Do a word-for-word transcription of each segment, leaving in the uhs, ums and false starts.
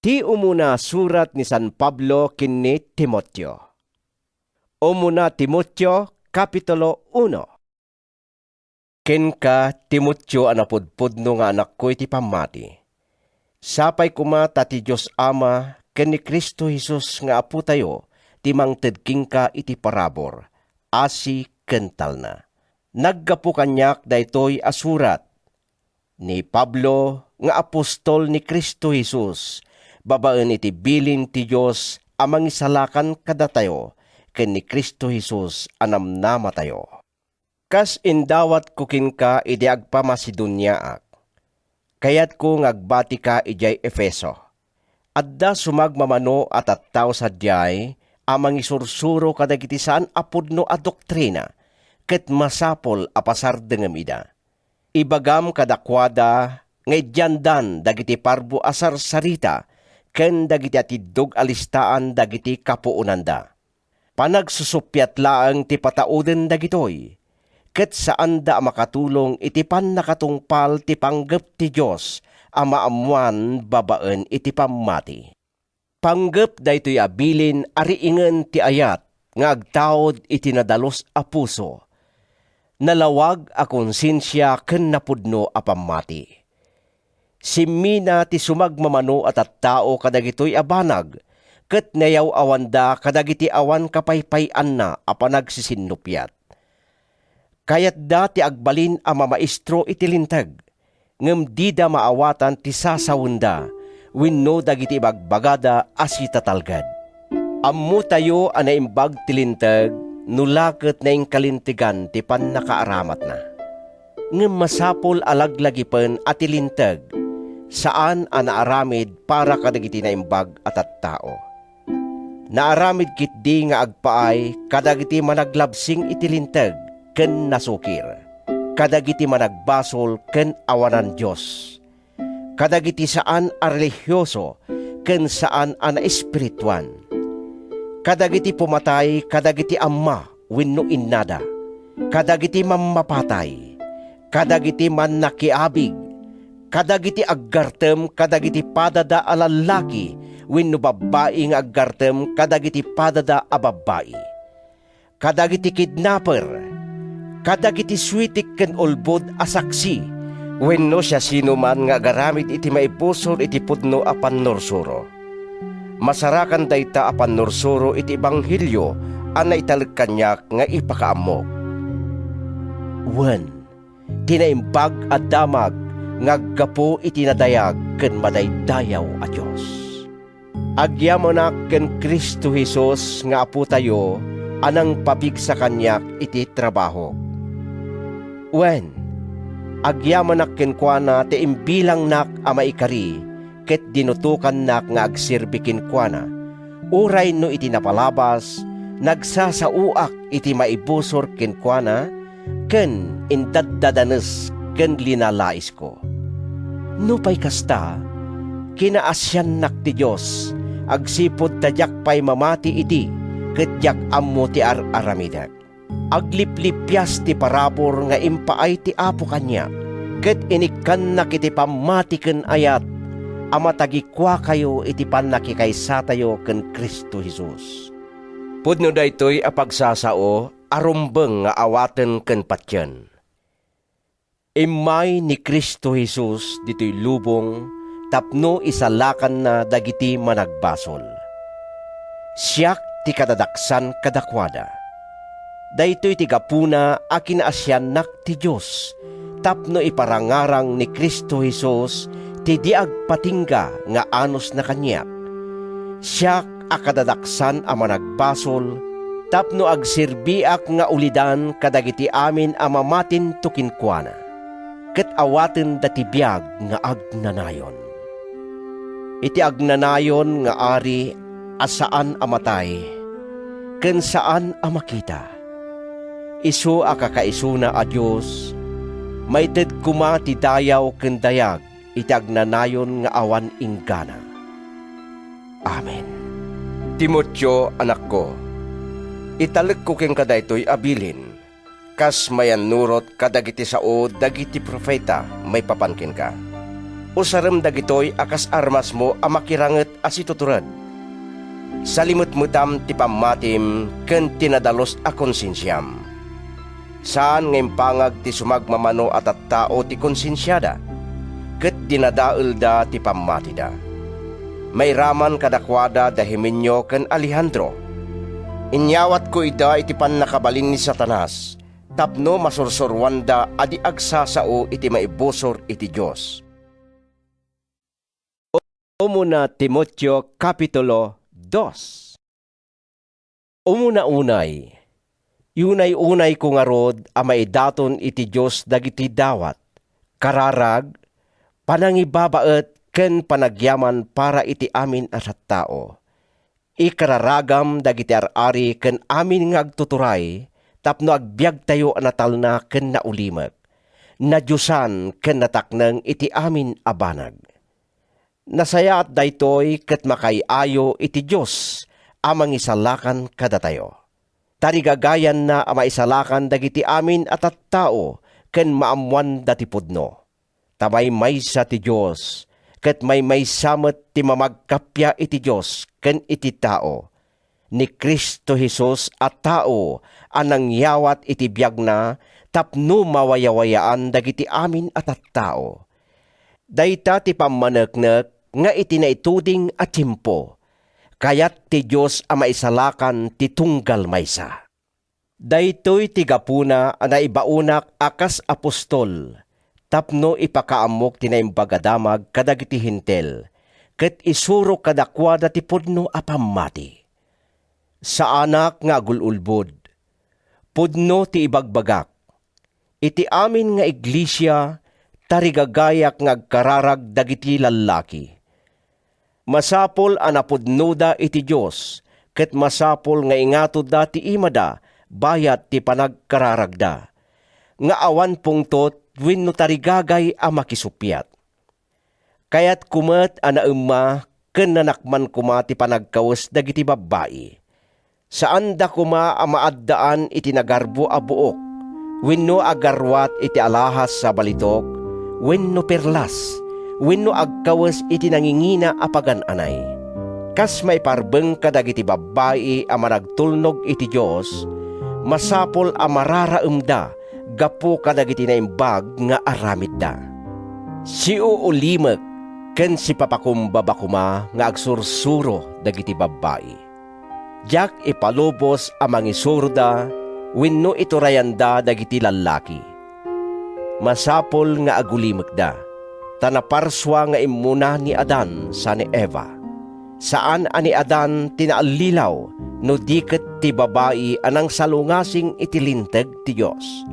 Ti umuna a surat ni San Pablo ken ni Timoteo. Umuna Timoteo, Kapitulo uno. Kenka, Timoteo a napudpudno nga anakko iti pammati. Sapay koma ta ti Dios Ama ken ni Cristo Jesus nga Apotayo ti mangted kenka iti parabur, asi ken talna. Naggapu kaniak daytoy a surat. Ni Pablo nga apostol ni Cristo Jesus, babaen iti bilin ti Dios a mangisalakan kadatayo ken ni Cristo Jesus a namnamatayo. Kas indawatko kenka idi agpaMacedoniaak, kayatko nga agbatika idiay Efeso. Adda sumagmamano a tattao sadiay a mangisursuro kadagiti saan a pudno a doktrina, ket masapul a pasardengem ida. Ibagam kadakuada nga idiandan dagiti parbo a sarsarita ken dagiti atiddog a listaan dagiti kapuonanda. Panagsusuppiat laeng ti patauden dagitoy, ket saanda a makatulong iti pannakatungpal ti panggep ti Dios a maammoan babaen iti pammati. Panggep daytoy a bilin a riingen ti ayat nga agtaud iti nadalus a puso, nalawag a konsensia ken napudno a pammati. Simmina ti sumagmamano a tattao kadagitoy a banag, ket nayaw-awanda kadagiti awan kapaypay-anna a panagsisinnuppiat. Kayatda ti agbalin a mamaestro iti Linteg, ngem dida maawatan ti sasawenda wenno dagiti ibagbagada a sitatalged. Ammotayo a naimbag ti Linteg no la ket naingkalintegan ti pannakaaramatna. Ngem masapul a laglagipen a ti Linteg saan a naaramid para kadagiti naimbag a tattao. Naaramid ketdi nga agpaay kadagiti managlabsing iti Linteg ken nasukir, kadagiti managbasol ken awanan Dios, kadagiti saan a relihioso ken saan a naespirituan, kadagiti pumatay kadagiti amma wenno innada, kadagiti mammapatay, kadagiti mannakiabig, kadagiti aggartem kadagiti padada a lallaki wenno babbai nga aggartem kadagiti padada a babbai, kadagiti kidnaper, kadagiti suitik ken ulbod a saksi, wenno siasinoman nga agaramid iti maibusor iti pudno a pannursuro. Masarakan dayta a pannursuro iti ebanghelio a naitalek kaniak nga ipakaammok. Wen, ti naimbag a damag nga aggapu iti nadayag ken madaydayaw a Dios. Agyamanak ken Cristo Jesus nga Apotayo a nangpapigsa kaniak iti trabahok. Wen, agyamanak kenkuana ti imbilangnak a maikari ket dinutokannak nga agserbi kenkuana, uray no iti napalabas, nagsasaoak iti maibusor kenkuana ken indaddadanes ken linalaisko. Nupay kasta, kinaasiannak ti Dios agsipud ta diak pay mamati idi ket diak ammo ti ar-aramidek. Agliplipias ti parabur nga impaay ti Apo kaniak, ket inikkannak iti pammati ken ayat a matagikuakayo iti pannakikaysatayo ken Cristo Jesus. Pudno daytoy a pagsasao a rumbeng nga awaten ken patien. Immay ni Cristo Jesus ditoy lubong tapno isalakanna dagiti managbasol. Siak ti kadadaksan kadakuada. Daytoy ti gapuna a kinaasiannak ti Dios tapno iparangarang ni Cristo Jesus ti di agpatingga nga anusna kaniak. Siak a kadadaksan a managbasol tapno agserbiak nga ulidan kadagiti amin a mamatinto kenkuana, ket awatenda ti biag nga agnanayon. Iti agnanayon nga Ari a saan a matay ken saan a makita, isu a kakaisuna a Dios, maited koma ti dayaw ken dayag iti agnanayon nga awan inggana. Amen. Timoteo, anakko, italekko kenka daytoy a bilin, kas mayannurot kadagiti sao dagiti profeta maipapan kenka. Usarem dagitoy a kas armasmo a makiranget a situtured. Salimetmetam ti pammatim ken ti nadalus a konsensiam. Saan nga impangag ti sumagmamano a tattao ti konsensiada, ket dinadaelda ti pammatida. Mairaman kadakuada da Himeneo ken Alejandro. Inyawatko ida iti pannakabalin ni Satanas tapno masursuroanda a di agsasao iti maibusor iti Dios. Umuna Timoteo, Kapitulo dos. Umuna unay, iunay-unayko ngarud a maidaton iti Dios dagiti dawat, kararag, panangibabaet, ken panagyaman para iti amin a tattao. Ikararagam dagiti ar-ari ken amin nga agtuturay tapno agbiagtayo a natalna ken naulimek, nadiosan ken natakneng iti amin a banag. Nasayaat daytoy ket makaay-ayo iti Dios a mangisalakan kadatayo. Tarigagayanna a maisalakan dagiti amin a tattao ken maammoanda ti pudno. Ta maymaysa ti Dios, ket maymaysa met ti mamagkappia iti Dios ken iti tao. Ni Cristo Jesus a tao a nangyawat iti biagna tapno mawayawayaan dagiti amin a tattao. Dayta ti pammaneknek nga iti naituding a tiempo, kayat ti Dios a maisalakan ti tunggal maysa. Daytoy ti gapuna a naibaonak a kas apostol tapno ipakaammok ti Naimbag a Damag kadagiti Hentil ket isurok kadakuada ti pudno a pammati. Saanak nga agul-ulbod. Pudno ti ibagbagak. Iti amin nga iglesia, tarigagayak nga agkararag dagiti lallaki. Masapul a napudnoda iti Dios, ket masapul nga ingatodda ti imada bayat ti panagkararagda, nga awan pungtot wenno tarigagay a makisuppiat. Kayatko met a naemma ken nanakman koma ti panagkawes dagiti babbai. Saanda koma a maaddaan iti nagarbo a buok wenno agarruat iti alahas a balitok wenno perlas wenno agkawes iti nangingina a pagan-anay. Kas maiparbeng kadagiti babbai a managtulnog iti Dios, masapul a mararaemda gapu kadagiti naimbag nga aramidda. Siuulimek ken sipapakumbaba koma nga agsursuro dagiti babbai. Diak ipalubos a mangisuroda wenno iturayanda dagiti lallaki. Masapul nga agulimekda, ta naparsua nga immuna ni Adan sa ni Eva. Saan a ni Adan ti naallilaw, no di ket ti babai a nangsalungasing iti Linteg ti Dios.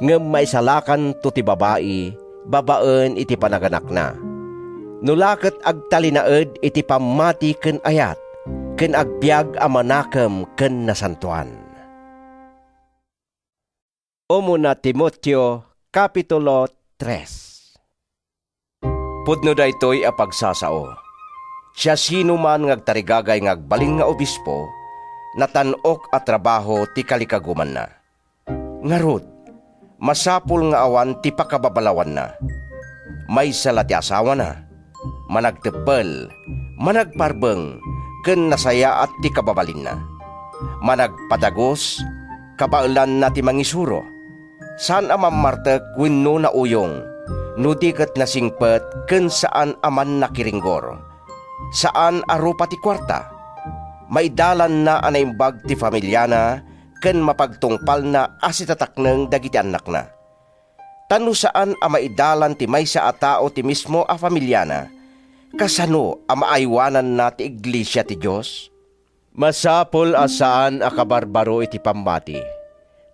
Ngem maisalakanto ti babai babaen iti panaganakna, no la ket agtalinaed iti pammati ken ayat, ken agbiag a manakem ken nasantoan. Umuna Timoteo, Kapitulo tres. Pudno daytoy a pagsasao. Siasinoman nga agtarigagay nga agbalin nga obispo, natan-ok a trabaho ti kalikagumanna. Ngarud, masapul nga awan ti pakababalawanna. Maysa la ti asawana, managteppel, managparbeng, ken nasayaat ti kababalinna. Managpadagus, kabaelanna ti mangisuro. Saan a mammartek wenno nauyong, no di ket nasingpet ken saan a mannakiringgor. Saan a rupa ti kuarta. Maidalanna a naimbag ti familiana ken mapagtungpalna a sitatakneng dagiti annakna. Ta no saan a maidalan ti maysa a tao ti mismo a familiana, kasano a maaywananna ti iglesia ti Dios? Masapul a saan a kabarbaro iti pammati,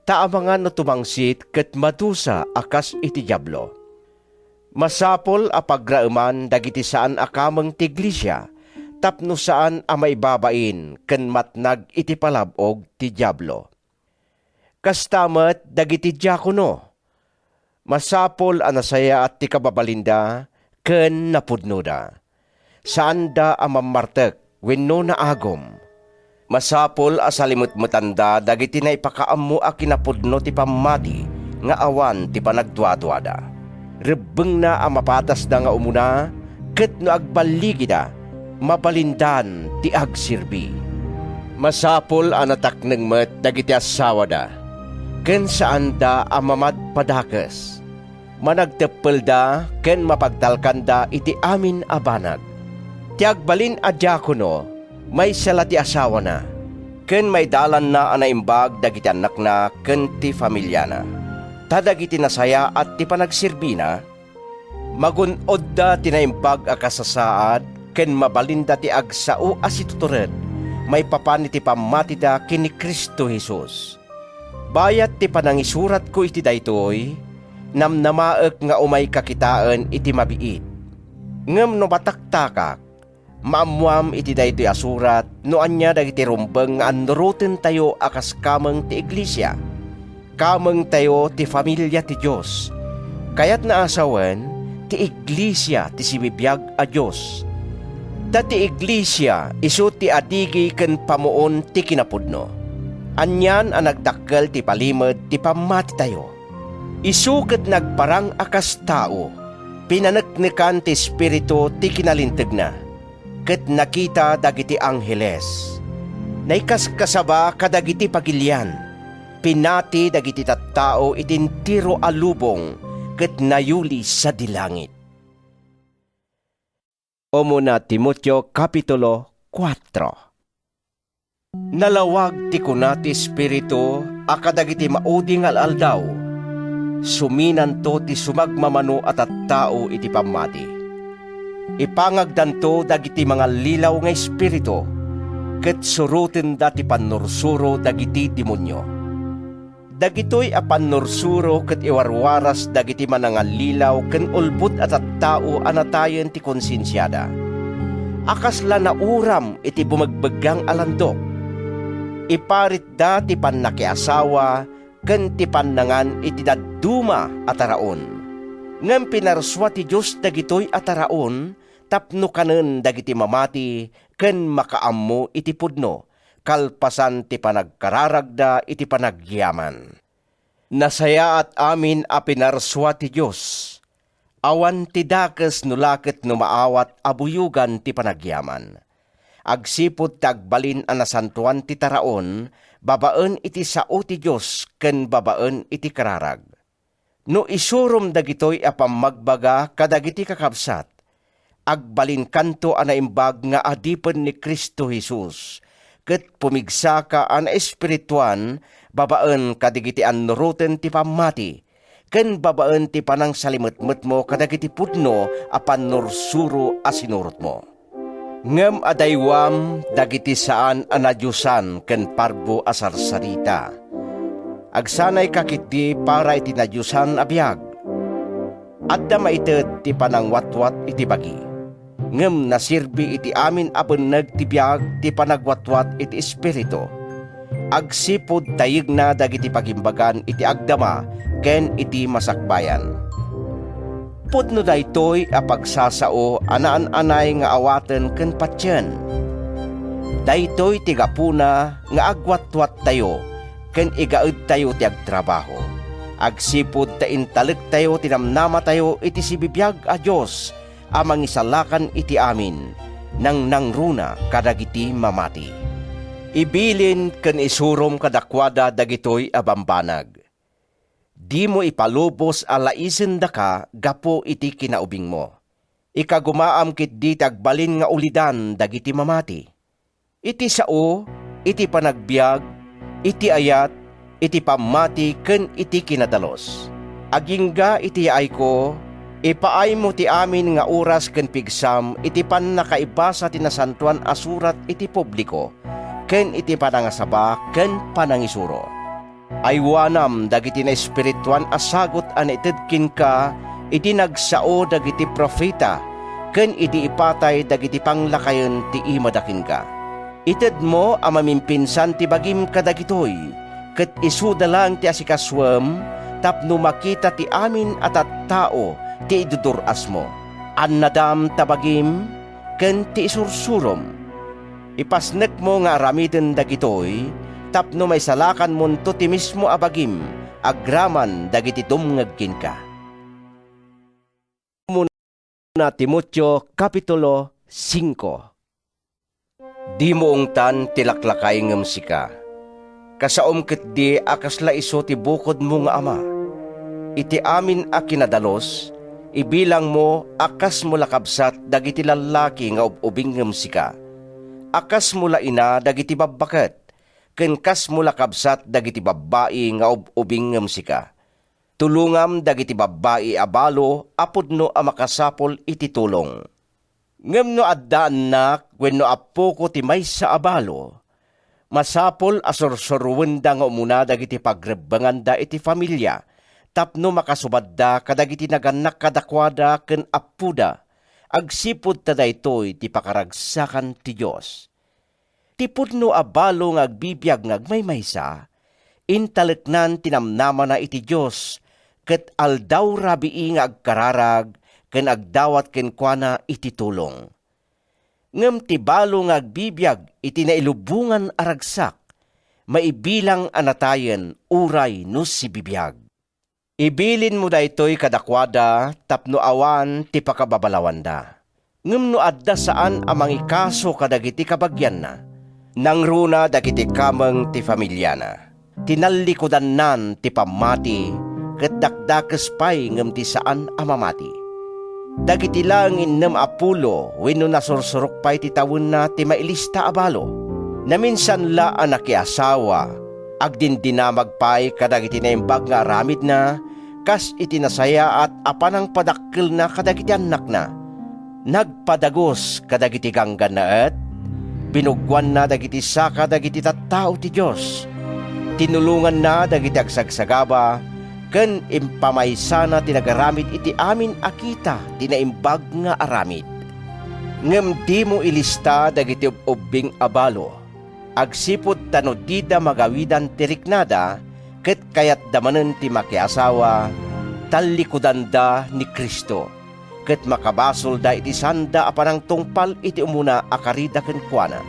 ta amangan no tumangsit ket madusa a kas iti Diablo. Masapul a pagraeman dagiti saan a kameng ti iglesia tapno saan a maibabain ken matnag iti palab-og ti Diablo. Kasta met dagiti diakono. Masapul a nasayaat ti kababalinda ken napudnoda. Saanda a mammartek wenno naagum. Masapul a salimetmetanda dagiti naipakaammo a kinapudno ti pammati nga awan ti panagduaduada. Rebbengna a mapatasda nga umuna, ket no agballigida, mabalindan ti agserbi. Masapul a natakneng met dagiti assawada, ken saanda a mamadpadakes. Managteppelda ken mapagtalkanda iti amin a banag. Ti agbalin a diakono, maysa la ti asawana, ken maidalanna a naimbag dagiti annakna ken ti familiana. Ta dagiti nasayaat ti panagserbina, magun-odda ti naimbag a kasasaad ken mabalinda ti agsao a situtured maipapan iti pammatida ken ni Cristo Jesus. Bayat ti panangisuratko iti daytoy, namnamaek nga umayka kitaen iti mabiit. Ngem no mataktakak, maammoam iti daytoy a surat no ania dagiti rumbeng nga annurotentayo a kas kameng ti iglesia. Kamengtayo ti familia ti Dios. Kayatna a sawen, ti iglesia ti sibibiag a Dios. Ta ti iglesia isu ti adigi ken pamuon ti kinapudno. Anian a nagdakkel ti palimed ti pammatitayo. Isu ket nagparang a kas tao, pinaneknekan ti Espiritu ti kinalintegna, ket nakita dagiti angheles. Naikaskasaba kadagiti pagilian, pinati dagiti tattao iti entero a lubong, ket nayuli sadi langit. Umuna Timoteo, Kapitulo kuatro. Nalawag ti kuna ti Espiritu a kadagiti maudi nga al-aldaw, suminanto ti sumagmamano a tattao iti pammati. Ipangagdanto dagiti mangallilaw nga espiritu, ket surotenda ti pannursuro dagiti demonio. Dagitoy a pannursuro ket iwarwaras dagiti manangallilaw ken ulbod a tattao a natayen ti konsensiada, a kasla nauram iti bumegbeggang a landok. Iparitda ti pannakiasawa ken ti pannangan iti dadduma a taraon. Ngem pinarsua ti Dios dagitoy a taraon tapno kanen dagiti mamati ken makaammo iti pudno, kalpasan ti panagkararagda iti panagyaman. Nasayaat amin a pinarsua ti Dios. Awan ti dakes no la ket no maawat a buyogan ti panagyaman. Agsipud ta agbalin a nasantoan ti taraon babaen iti sao ti Dios ken babaen iti kararag. No isurom dagitoy a pammagbaga kadagiti kakabsat, agbalinkanto a naimbag nga adipen ni Cristo Jesus, ket pumigsaka a naespirituan babaen kadagiti annuroten ti pammati, ken babaen ti panangsalimetmetmo kadagiti pudno a pannursuro a sinurotmo. Ngem adaywam dagiti saan a nadiosan ken parbo a sarsarita. Agsanayka ketdi para iti nadiosan a biag. Adda maited ti panangwatwat iti bagi, ngem naserbi iti amin a benneg ti biag ti panagwatwat iti Espiritu, agsipud tayegna dagiti pagimbagan iti agdama ken iti masakbayan. Pudno daytoy a pagsasao a naan-anay nga awaten ken patien. Daytoy ti gapuna nga agwatwattayo ken igaedtayo ti agtrabaho, agsipud ta intalektayo ti namnamatayo iti sibibiag a Dios a Mangisalakan iti amin, nangnangruna kadagiti mamati. Ibilin ken isurom kadakuada dagitoy a bambanag. Dimo ipalubos a laisendaka gapu iti kinaubingmo. Ikagumaam ketdi ti agbalin nga ulidan dagiti mamati. Iti sao, iti panagbiag, iti ayat, iti pammati ken iti kinadalus. Agingga iti yaayko, ipaaymo ti amin nga oras ken pigsam iti pannakaibasa ti Nasantoan a Surat iti publiko ken iti panangasaba ken panangisuro. Aywanam dagiti naespirituan a sagut a naited kenka idi nagsao dagiti profeta ken idi ipatay dagiti panglakayen ti imada kenka. Itedmo a mamimpinsan ti bagim kadagitoy, ket isuda laeng ti asikasuem tapno makita ti amin a tattao ti idudur-asmo. Annadam ta bagim ken ti isursurom. Ipasnekmo nga aramiden dagitoy tapno maisalakanmonto ti mismo a bagim agraman dagiti dumngeg kenka. Una Timoteo, Kapitulo singko. Dimo ungtan ti laklakay ngem sika. Kasaom ketdi a kasla isu ti bukodmo nga ama. Iti amin a kinadalus, ibilangmo a kasmo la kabsat dagiti lallaki nga ub-ubing ngem sika, a kasmo la ina dagiti babbaket, ken kasmo la kabsat dagiti babbai nga ub-ubing ngem sika. Tulongam dagiti babbai a balo a pudno a makasapul iti tulong. Ngem no adda annak wenno appoko ti maysa a balo, masapul a sursuruenda nga umuna dagiti pagrebbenganda iti familia tapno makasubadda kadagiti nagannak kadakuada ken appoda, agsipud ta daytoy ti pakaragsakan ti Dios. Ti pudno a balo nga agbibiag nga agmaymaysa, intaleknan ti namnamana iti Dios, ket aldaw rabii nga agkararag ken agdawat kenkuana iti tulong. Ngem ti balo nga agbibiag iti nailubongan a ragsak, maibilang a natayen uray no sibibiag. Ibilinmo daytoy kadakuada tapno awan ti pakababalawanda. Ngem no adda saan a mangikaso kadagiti kabagianna, nangruna dagiti kameng ti familiana. Tinallikudannan ti pammati, ket dakdakes pay ngem ti saan a mamati. Dagiti laeng innem a pulo wenno nasursurok pay ti tawenna ti mailista a balo. Naminsan la a nakiasawa, agdindinamag pay kadagiti naimbag nga aramidna, kas iti nasayaat a panangpadakkelna kadagiti annakna. Nagpadagus kadagiti ganggannaet, binuggoanna dagiti saka dagiti tattao ti Dios. Tinulonganna dagiti agsagsagaba, ken impamaysana ti nagaramid iti amin a kita ti naimbag nga aramid. Ngem dimo ilista dagiti ub-ubbing a balo, agsipud ta no dida magawidan ti riknada ket kayatda manen ti makiasawa, tallikudanda ni Cristo, ket makabasolda iti saanda a panangtungpal iti umuna a karida kenkuana.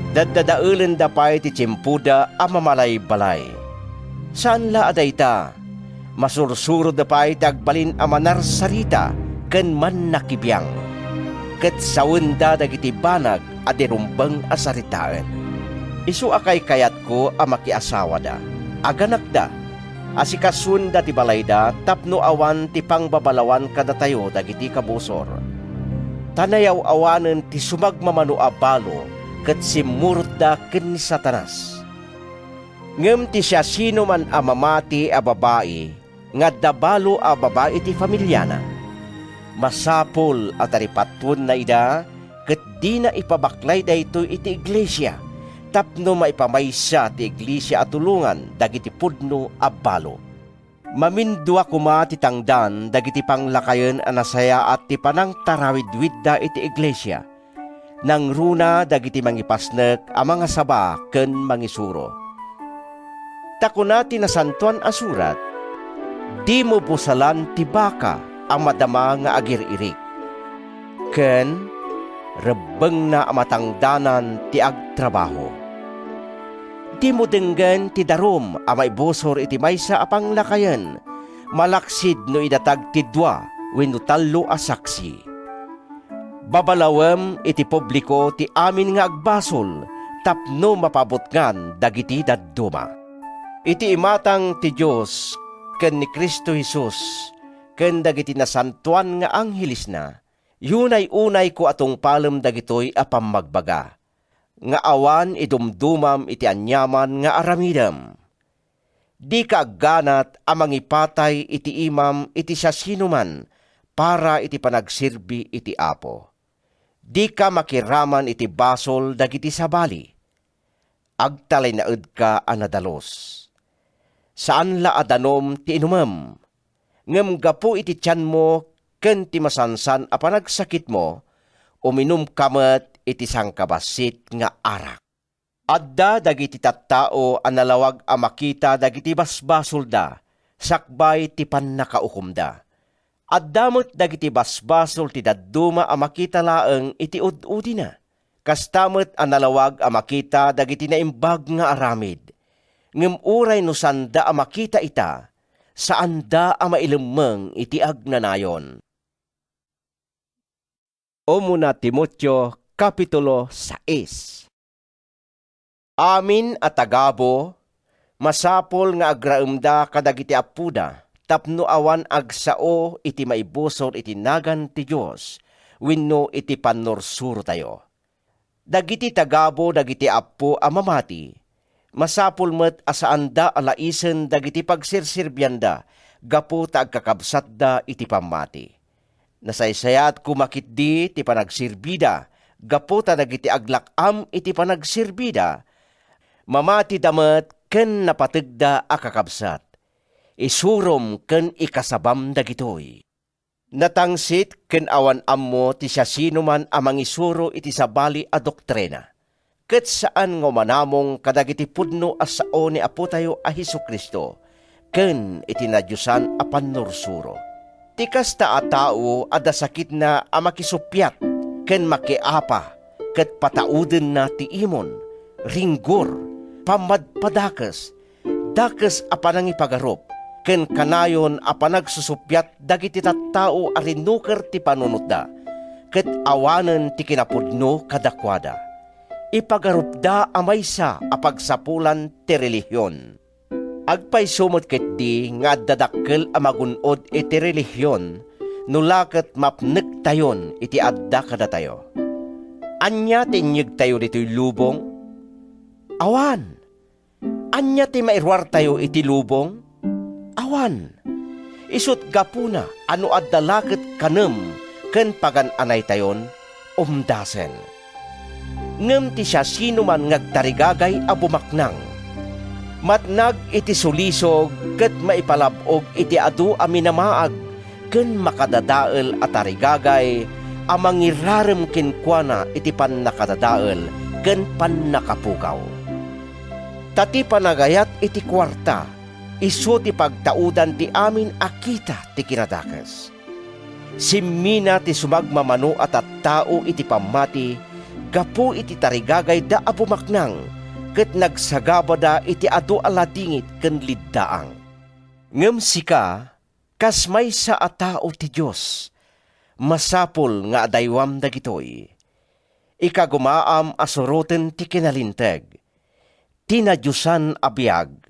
Daddadaelenda pay ti tiempoda a mamalay-balay. Saan la a dayta, masursuroda pay ti agbalin a manarsarita ken mannakibiang, ket sawenda dagiti banag a di rumbeng a saritaen. Isu a kaykayatko a makiasawada, aganakda, asikasuenda ti balayda tapno awan ti pangbabalawan kadatayo dagiti kabusor. Ta nayaw-awanen ti sumagmamano a balo ket simmurotda ken ni Satanas. Ngem ti siasinoman a mamati a babai nga adda balo a babai iti familiana, masapul a taripatuenna ida ket dina ipabaklay daytoy iti iglesia tapno maipamaysa ti iglesia a tulongan dagiti pudno a balo. Mamindua koma ti tangdan dagiti panglakayen a nasayaat ti panangtarawidwidda iti iglesia. Nangruna dagiti mangipasnek a mangasaba ken mangisuro. Ta kuna ti Nasantoan a Surat, "Dimo busalan ti baka a madama nga agir-irik," ken "Rebbengna a matangdanan ti agtrabaho." Dimo denggen ti darum a maibusor iti maysa a panglakayen, malaksid no idatag ti dua wenno tallo a saksi. Babalawem iti publiko ti amin nga agbasol tapno mapabutngan dagiti dadduma. Iti imatang ti Dios ken ni Cristo Jesus ken dagiti nasantoan nga anghelesna, yunay-unayko a tungpalem dagitoy a pammagbaga, nga awan idumdumam iti aniaman nga aramidem. Dika agganat a mangipatay iti imam iti siasinoman para iti panagserbi iti Apo. Dika makiraman iti basol dagiti sabali. Agtalinaedka a nadalus. Saan la a danum ti inumem, ngem gapu iti tianmo ken ti masansan a panagsakitmo, uminumka met iti sangkabassit nga arak. Adda dagiti tattao a nalawag a makita dagiti basbasolda sakbay ti pannakaukomda. Adda met dagiti basbasol ti dadduma a makita laeng iti ud-udina. Kasta met a nalawag a makita dagiti naimbag nga aramid. Ngem uray no saanda a makita ita, saanda a mailemmeng iti agnanayon. Umuna Timoteo, Kapitulo sais. Amin a tagabu, masapul nga agraemda kadagiti appoda tapno awan agsao iti maibusor iti nagan ti Dios wenno iti pannursurotayo. Dagiti tagabu dagiti appo a mamati, masapul met a saanda a laisen dagiti pagserserbianda gapu ta agkakabsatda iti pammati. Nasaysayaat koma ketdi ti panagserbida gapu ta dagiti aglak-am iti panagserbida, mamatida met ken napategda a kakabsat. Isurom ken ikasabam dagitoy. Natangsit ken awan ammo ti siasinoman a mangisuro iti sabali a doktrina, ket saan nga umanamong kadagiti pudno a sao ni Apotayo a Jesu-Cristo ken iti nadiosan a pannursuro. Ti kasta a tao adda sakitna a makisuppiat ken makiapa ket pataudenna ti imon, ringgor, pammadpadakes, dakes a panangipagarup, ken kanayon a panagsusuppiat dagiti tattao a rinuker ti panunotda, ket awanen ti kinapudno kadakuada. Ipagarupda a maysa a pagsapulan ti relihion. Agpayso met ketdi nga adda dakkel a magun-od iti relihion no la ket mapnektayon iti adda kadatayo. Ania ti inyegtayo ditoy lubong? Awan! Ania ti mairuartayo iti lubong? Awan! Isut' gapuna a no adda la ket kanem ken pagan-anaytayon, umdasen. Ngem ti siasinoman nga agtarigagay a bumaknang, matnag iti sulisog ket maipalab-og iti adu a minamaag ken makadadael a tarigagay a mangirarem kenkuana iti pannakadadael ken pannakapukaw. Ta ti panagayat iti kuarta, isu ti pagtaudan ti amin a kita ti kinadakes. Simmina ti sumagmamano a tattao iti pammati gapu iti tarigagayda a bumaknang, ket nagsagabada iti adu a ladingit ken liddaang. Ngem sika, kas maysa a tao ti Dios, masapul nga adaywam dagitoy. Ikagumaam a suroten ti kinalinteg, ti nadiosan a biag,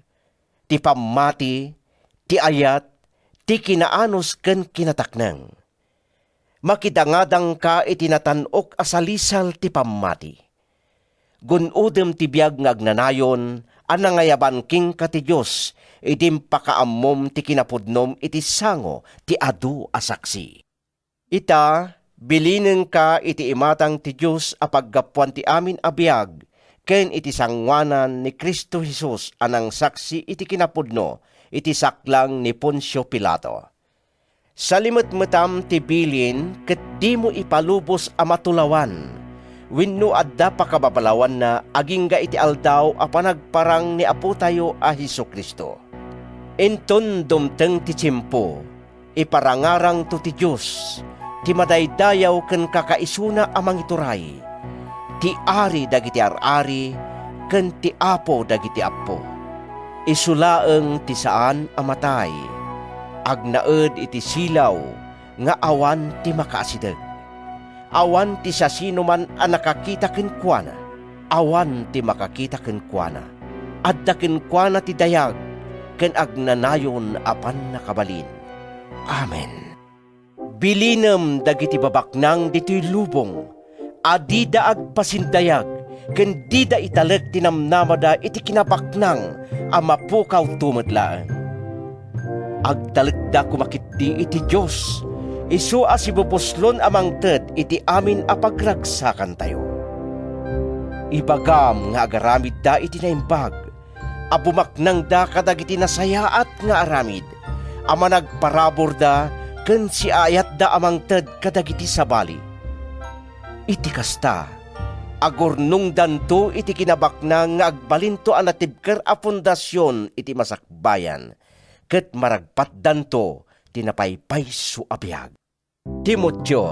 ti pammati, ti ayat, ti kinaanus ken kinatakneng. Makidangadangka iti natan-ok a salisal ti pammati. Gun-odem ti biag nga agnanayon a nangayaban kenka ti Dios idi impakaammom ti kinapudnom iti sango ti adu a saksi. Ita, bilinenka iti imatang ti Dios a paggapuan ti amin a biag ken iti sangoanan ni Cristo Jesus a nangsaksi iti kinapudno iti saklang ni Poncio Pilato. Salimetmetam ti bilin ket dimo ipalubos a matulawan wenno adda pakababalawanna agingga iti Aldaw a Panagparang ni Apotayo a Jesu-Cristo. Inton dumteng ti tiempo, iparangarangto ti Dios, ti madaydayaw ken kakaisuna a mangituray, ti Ari dagiti ar-ari ken ti Apo dagiti appo. Isu laeng ti saan a matay, agnaed iti silaw nga awan ti makaasideg. Awan ti siasinoman a nakakita kenkuana. Awan ti makakita kenkuana. Adda kenkuana ti dayag ken agnanayon a pannakabalin. Amen. Bilinem dagiti babaknang ditoy lubong a dida agpasindayag ken dida italek ti namnamada iti kinabaknang a mapukawto met laeng. Agtalekda koma ketdi iti Dios, isu a sibubuslon a mangted iti amin a pagragsakantayo. Ibagam nga agaramidda iti naimbag a bumaknangda kadagiti nasayaat nga aramid a managparaburda ken siaayatda a mangted kadagiti sabali. Iti kasta, agurnongdanto iti kinabaknang nga agbalinto a natibker a pundasion iti masakbayan, ket maragpatdanto ti napaypayso a biag. Timoteo,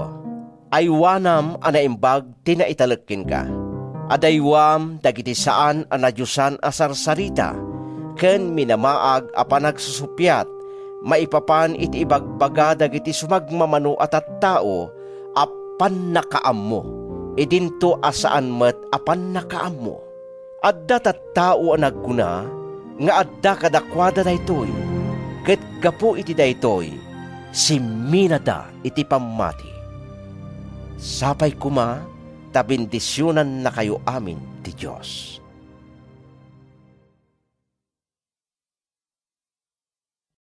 aywanam a naimbag ti naitalek kenka. Adaywam dagiti saan a nadiosan a sarsarita ken minamaag a panagsusuppiat maipapan iti ibagbaga dagiti sumagmamano a tattao a pannakaammo, idinto a saan met a pannakaammo. Adda tattao a nagkuna nga adda kadakuada daytoy, ket gapu iti daytoy, simminada iti pammati. Sapay koma ta bendisionannakayo amin ti Dios.